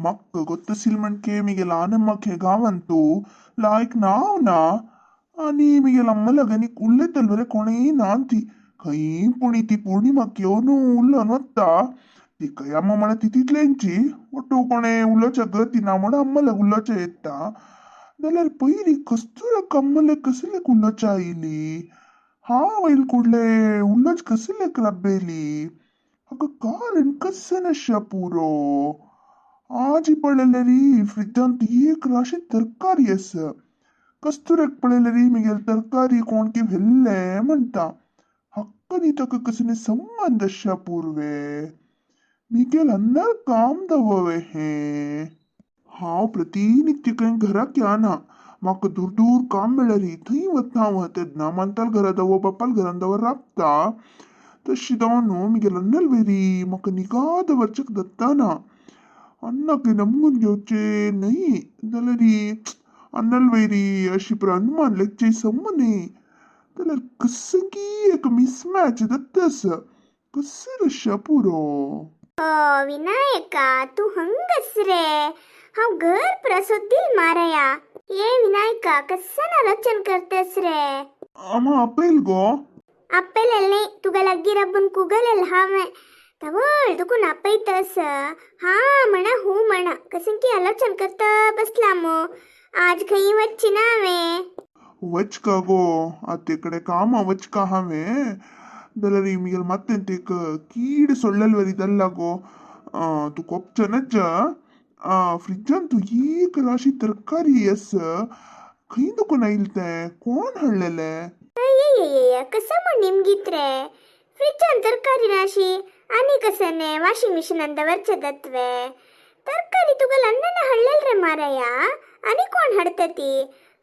मक्क गोत्तसील म्हणके मिगेल आनम्मक हे गांवांतू लायक नाव ना आनी मिगेल अम्म लगनी उल्लेतल बरे कोणेय नांती खंय पुणी ती पौर्णिमाक येवन उलोवन वता. तिकाय अम्मा म्हणा ती तितल्यांची ಒಟ್ಟು कोणे उलोवच्या गती ना म्हणून अम्मलग उलोवचें येता. जाल्यार पयलीं कस्तुराक अम्मले कसलेक उलोवचें आयली? हांव वयल कुडले उलोच कसलेक राबयली? हाका कारण कसन आशा पुरो. आजी पळयल्यारी फ्रिजांत एक राशी तरकारी आसा. कस्तुराक पळयल्यारी मिगेल तरकारी कोणकी व्हेल्ले म्हणटा. हक्क नी ताका कसले संबंद आशा पुर्वे? मिगेल अन्नार काम दववे हें. हांव प्रतिनित्य खंय घराक येना. म्हाका दूर दूर काम मेळ्ळरी थंय वता हांव. तेन्ना मानताल घरा दवर बापाल घरान दवर राबता. तशी जावन न्हू मिगेल अन्नल वेरी म्हाका निगा दवरच्याक दत्ताना. अन्नाक नमून घेवचे न्हय जाल्यार अन्नल वैरी अशी अनुमान लेगचे सम न्हय. जाल्यार कसं की एक मिसमॅच दत्त आसा. कसं रश्या पुरो. ओ विनायका, तूं हंगस रे? हांव घर प्रसोद्दील मारया. ये विनायका, कसन आलोचन करतस रे? आमा आपयल गो. आपलेल तुगा लाग्गी रब्बून कुगलेल हांवें. तवळ तुकून आपयतस. हा म्हणा, हू म्हणा, कसं की आलोचन करता बसला मो. आज खंय वच्ची ना हांवें. वचका गो, आते कडेन कामा वचका हांवें. जाल्यार मिगेल मात्तें तेक कीड सोडलेल वरी जाल्ला गो. तूं कोपचो नज्जा. फ्रिजान तूं एक राशी तरकारी आसा. खंय दुकून आयल तें? कोण हाडलेलें? अय्यय्यय, कसं म्हण निमगीत रे? फ्रिजान तरकारी नाशी आनी कसं ने वॉशिंग मशीनान दवरचे दत्वे. तरकारी तुका लंडन हाडलेल रे मारया. आनी कोण हाडता ती?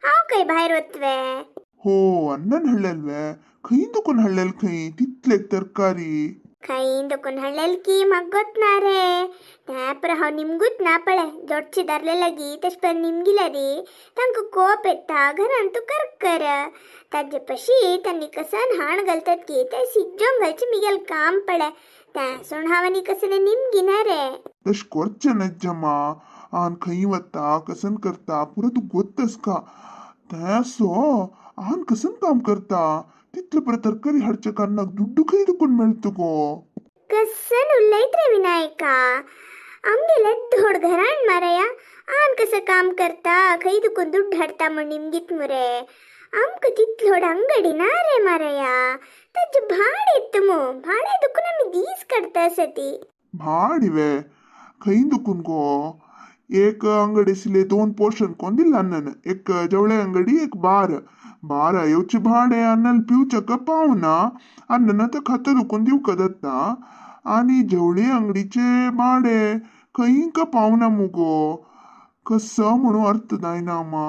हांव खंय भायर वतवे? हो, अन्नान हाडलेल वे? खंय दुकून हाडलेल खंय तितलेक तरकारी? खंय दुकून हाडलेल की म्हाका गोत ना रे. त्या पर हांव निमगूत ना पळय. जोडचे धरले लागी तशें पर निमगिल्यारी तांकां कोप येता. घरान तूं करकर ताजे पशी तांणी कसन हाण घालतात की ते सिज्जोंक घालचें मिगेल काम पळय. तें सोण हांव आनी कसलें निमगिना रे. तशें करचें नज्जा मा. आन खंय वता कसन करता पुरो तूं गोत्तस का. तें आसो आन कसन काम करता? तितले बरें तरकारी हाडच्या कारणाक दुड्डू खंय दुकून मेळटा गो? कसन उलयत रे विनायका? आमगेले धोड घरान मारया. आन कसं काम करता, खंय दुकून दुड्ड हाडता म्हण निमगीत मुरे? आमकां तितलो अंगडी ना रे मारया. ताजें भाड येता मू. भाडें दुकून आमी दीस काडटा आसा ती. भाड वे? खंय दुकून गो? एक अंगडी आशिल्ले दोन पोर्शन कोण दिल्ले अन्नान. एक जवळे अंगडी, एक बार. बारा येवचे भाडें अन्नान पिवच्याक पावना. अन्नान आतां खाता दुकून दिवका जाता. आनी जेवळे अंगडीचे भाडें खंय का पावना मुगो. कसो म्हणून अर्थ जायना अम्मा.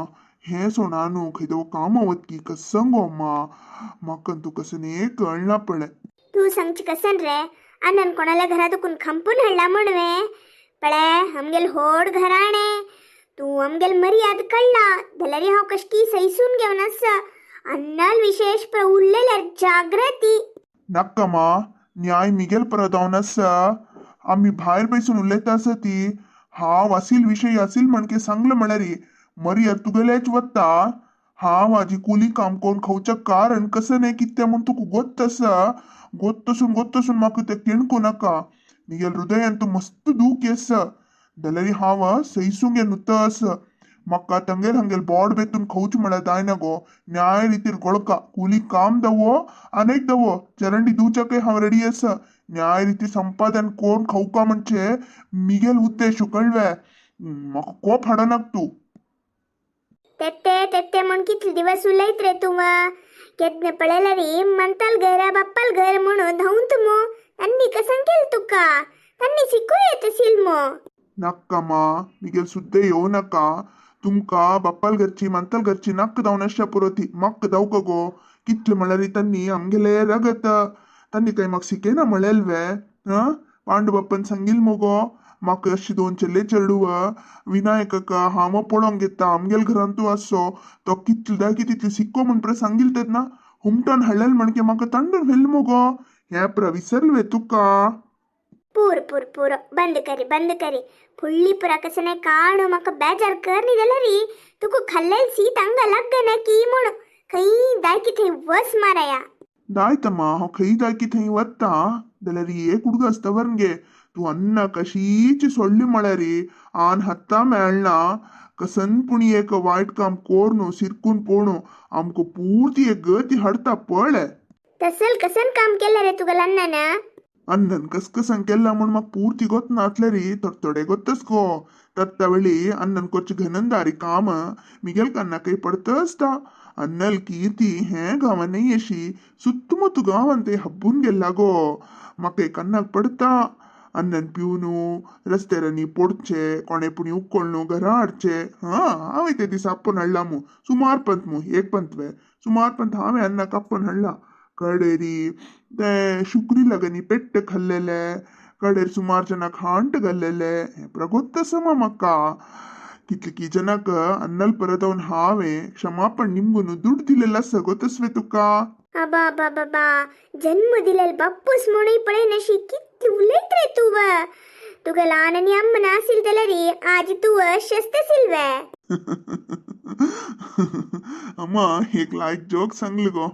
हें सोणा न्हू खंय तो कामा वतकी कसं गो अम्मा? म्हाका तूं कसं न्ही कळना पळय. तूं सांगची कसन रे? अन्नान कोणाल्या घरा दुकून खंपून हाडला म्हणवे? पळय, आमगेल होड घराणें. तूं आमगेल मर्याद कळ्ळा जाल्यार हांव कश्टी सैसून घेवन आसा. अन्नाल विशेश पर उरलेल्यार जाग्रती. नाक्का मा, न्याय मिगेल परत जावन आसा. आमी भायर बैसून उलयता आसा ती. हांव असील विशय असील म्हणके सांगलं म्हळ्यार मर्याद तुगेलेच वता. हांव हाजी कुली काम करून खावच्या कारण कसं न्हय कितें म्हूण तुका गोत्त आसा. गोत्तसून गोत्तसून म्हाका तें किणकू नाका. मिगेल हृदयान तूं मस्त दूख येसा. जाल्यार हांव सैसूंक हे नुत आसा. म्हाका तंगेर हांगेल बोड बेतून खावचें म्हळ्यार जायना गो. न्याय रितीर गोळका कुली काम दवो अनेक दवो चरंडी दिवच्याकय हांव रेडी आसा. न्याय रिती संपादन कोण खावका म्हणजे मिगेल उद्देश कळवे. म्हाका कोप हाडनाक तूं. तेत्ते तेत्ते म्हूण कितले दिवस उलयत रे तूं? केन्ना पळयल्यार म्हणताल घर बाप्पाल घर म्हणून धांवत मो. तांणी कसं केलं तुका? तांणी शिकू येत असील मो. नाक्का मा, मिगेल सुद्दां येवं नाका. तुमकां बाप्पाल घरची मानताल घरची नाक्क जावन आसच्या पुरो ती. म्हाका जावका गो? कितले म्हळ्यार तांणी आमगेले रगत. तांणी काय म्हाका शिकयना म्हळेल वे? हां, पांडू बाप्पान सांगील मुगो म्हाका अशी दोन चेडले चेडूं विनायकाका हांव पळोवंक घेता. आमगेल घरान तूं आसो तो कितले जाय की तितले सिक्को म्हण परत सांगील तेन्ना हुमटोन हाडलेल म्हणके म्हाका तांडून व्हेल मुगो. हें पर विसरले तुका? पूर पूर पूर बंद करी बंद करी फुडली पुरा कसने काणू म्हाका बेजार करनी री तुका खाल्लेल सीत अंग लग्गन की म्हणून खंय दायकी थंय वस माराया. दायतम्मा हांव खंय दायकी थंय वता जाल्यार एक उडगास दवर गे तूं अन्ना कशीच सोडली म्हळ्यार आन हत्ता मेळना कसन पुणी एक वायट काम कोरनू सिरकून पोणू आमकां पूर्ती एक गती हाडता पळय. तसल कसन काम केलं रे तुका लन्नान? अन्नन कसकसन केला म्हूण म्हाका पूर्ती गोत नातले री थोडे थोडे गोत्तच गो. तत्ता वेळी अन्नन कोरचे घनंदारी काम मिगेल कन्नाकय पडतच ता. अन्नल कीर्ती हें गांवान अशी सुत्तमुत्त गांवान ते हब्बून गेल्ला गो. म्हाका कन्नाक पडता अन्नन पिवनू रस्त्यारांनी पोडचे कोणे पुणी उक्कोळनू घरा हाडचे. हा हांवें ते दीस आपोवन हाडला मू सुमार पंत मू एक पंत वे सुमार पंत हांवें अन्नाक आपोवन हाडला. कडेरी ते शुक्री लगनी पेट्ट खाल्लेले कडेर सुमार जनाक हांट घाल्लेले हें प्रगोत्त समा म्हाका. कितली जनाक अन्नल परत हांवें क्षमापण निमगून दुड्ड दिलेलो आसा गो तसवे तुका. अबा बाबा बाबा जन्म दिलेल बाप्पूस म्हणून पळय नशी कितली उलयत रे तूं. तुका ल्हान आनी अम्मा नासील जाल्यार आज तूं शस्त सिल्वे. अम्मा एक लायक जोक सांगले गो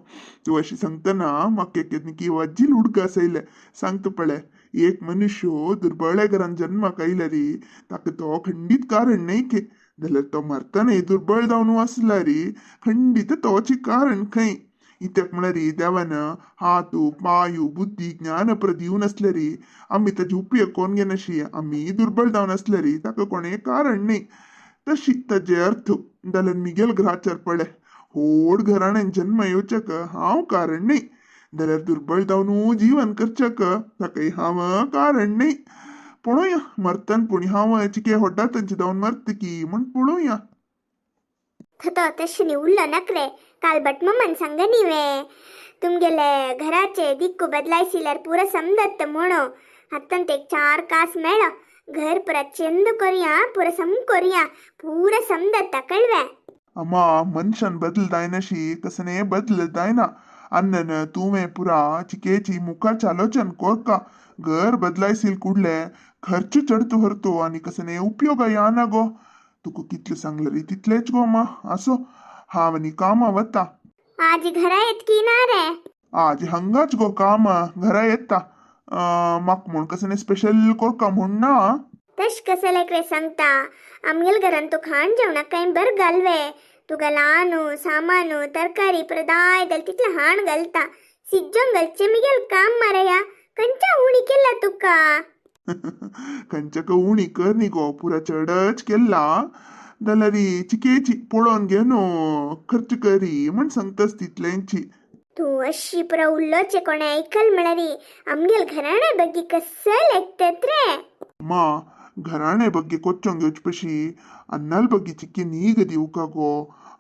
तूं. अशी सांगतना म्हाका एक की वज्जील उडगास आयले. सांगता पळय, एक मनुष्य दुर्बळ घरान जन्माक आयला री ताका तो खंडीत कारण न्हय के जाल्यार तो मरतना दुर्बळ जावन आसला री खंडीत तोची कारण खंय. इत्याक म्हळ्यार देवान हातू पांयू बुद्धी ज्ञान पर दिवन आसले री आमी ताजी उपयोग कोण घेनाशी आमी दुर्बळ जावन आसले री ताका कोणें कारण न्हय. तशी ताजे अर्थ जाल्यार मिगेल ग्रहाचार पळय होड घराण्यान जन्म येवच्याक हांव कारण न्हय जाल्यार दुर्बळ जावन जीवन करच्याक ताकाय हांव कारण न्हय. पळोवया मरतन पुणी हांव चिके होड्डा तांचे जावन मरत की म्हूण पळोवया. थतो तशें उल्लो नकरे काल भटमामान सांगनी वे तुमगेले घराचे दिक्कू बदलायसिल्यार पुरा समजत म्हणो. आतां एक चार कास मेळो घर पुरा चेंद कोरया पुरा सम कोरया पुरा समजता कळवे. अम्मा मनुष्यान बदल जायनाशी कसने बदल जायना. अन्नन तुवें पुरा चिकेची मुखाचे आलोचन कोरका घर बदलायसील कुडले खर्च चडतो हरतो आनी कसने उपयोग याना गो. तुका कितलें सांगलें री तितलेंच गो अम्मा. आसो हांव आनी कामां वता. आज घरा येतकी ना रे? आज हांगाच गो काम घरा येता. म्हाका म्हूण कसने स्पेशल कोरका म्हूण ना. तश कसले रे सांगता आमगेल घरान तूं खाण जेवणाक कांय बर घालवे तुका ल्हानू सामानू तरकारी परत दाय घाल तितलें हाण घालता सिज्जोन घालचें मिगेल काम मारया खंयच्या उणी केला तुका? खंयच्या उणी कर न्ही गो पुरा चडच केला जाल्यार चिकेची पळोवन घे न्हू खर्च करी म्हण सांगतास तितल्यांची. तूं अशी पुरा उल्लोचे कोणें आयकल म्हळ्यार आमगेल घराणे बग्गी कसल आयकतात रे. मा घराणे ಬಗ್ಗೆ ಕೊಚ್ಚೊಂಗ್ ಯೋಚ್ಪಶಿ अन्नाल बग्गी चिक्की नीग दिवका गो.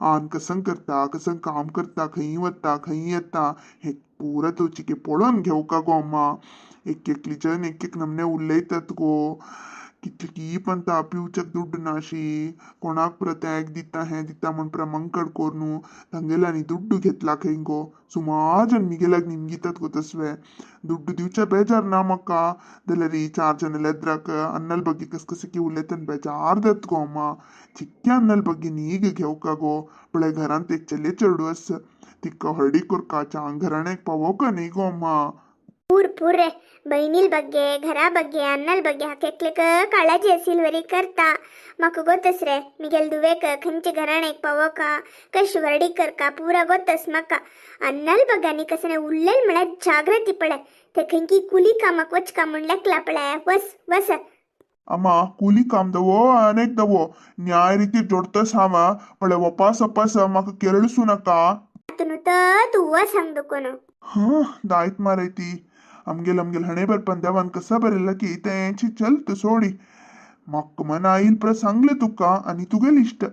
आन कसंग करता कसंग काम करता खंय वता खंय येता हे पुरा तूं चिके पळोवन घेवका गो अम्मा. एक एकली जन एक एक नमने उलयतात गो. कितली पंता पिवच्याक दुड्ड नाशी कोणाक परत एक दिता हें दिता म्हूण प्रमंकड कोरनू तांगेल्यांनी दुड्ड घेतला खंय गो. सुमार जन मिगेल्याक निमगितात गो तसवे. दुड्ड दिवच्या बेजार ना म्हाका जाल्यार चार जन लेद्राक अन्नल ಬಗ್ಗೆ कसकसकी उलयतन बेजार जात गो अम्मा. चिक्क्या अन्नल ಬಗ್ಗೆ नीग घेवका गो. पळय घरांत एक चले चेडूं आसा तिका हळडी कोरका चांग घराण्याक पावोवका न्ही गो अम्मा. पूर पूर रे बहिणील ಬಗ್ಗೆ घरा ಬಗ್ಗೆ अन्नल ಬಗ್ಗೆ हाकेकलेक काळजी असील वरी करता. म्हाका गोतस रे मिगेल दुवेक खंयचे घराण्याक पावोका कशी वर्डी करका पुरा गोतस म्हाका. अन्नल बग्गानी कसने उल्लेल म्हळ्यार जागृती पळय ते खंयकी कुली कामाक वचका म्हूण लेकला पळय वस वस. अम्मा कुली काम दवो अनेक दवो न्याय रितीर जोडतस हांव पळय वपास वपास म्हाका केरळसूं नाका. आतां न्हू तर तूं वस हांग दुकोन. हां दायत मारय ती आमगेल आमगेल हणे बरपान देवान कसा बरयला की तेंची चलत सोडी. म्हाका मना आईल पर सांगलें तुका आनी तुगेल इश्ट.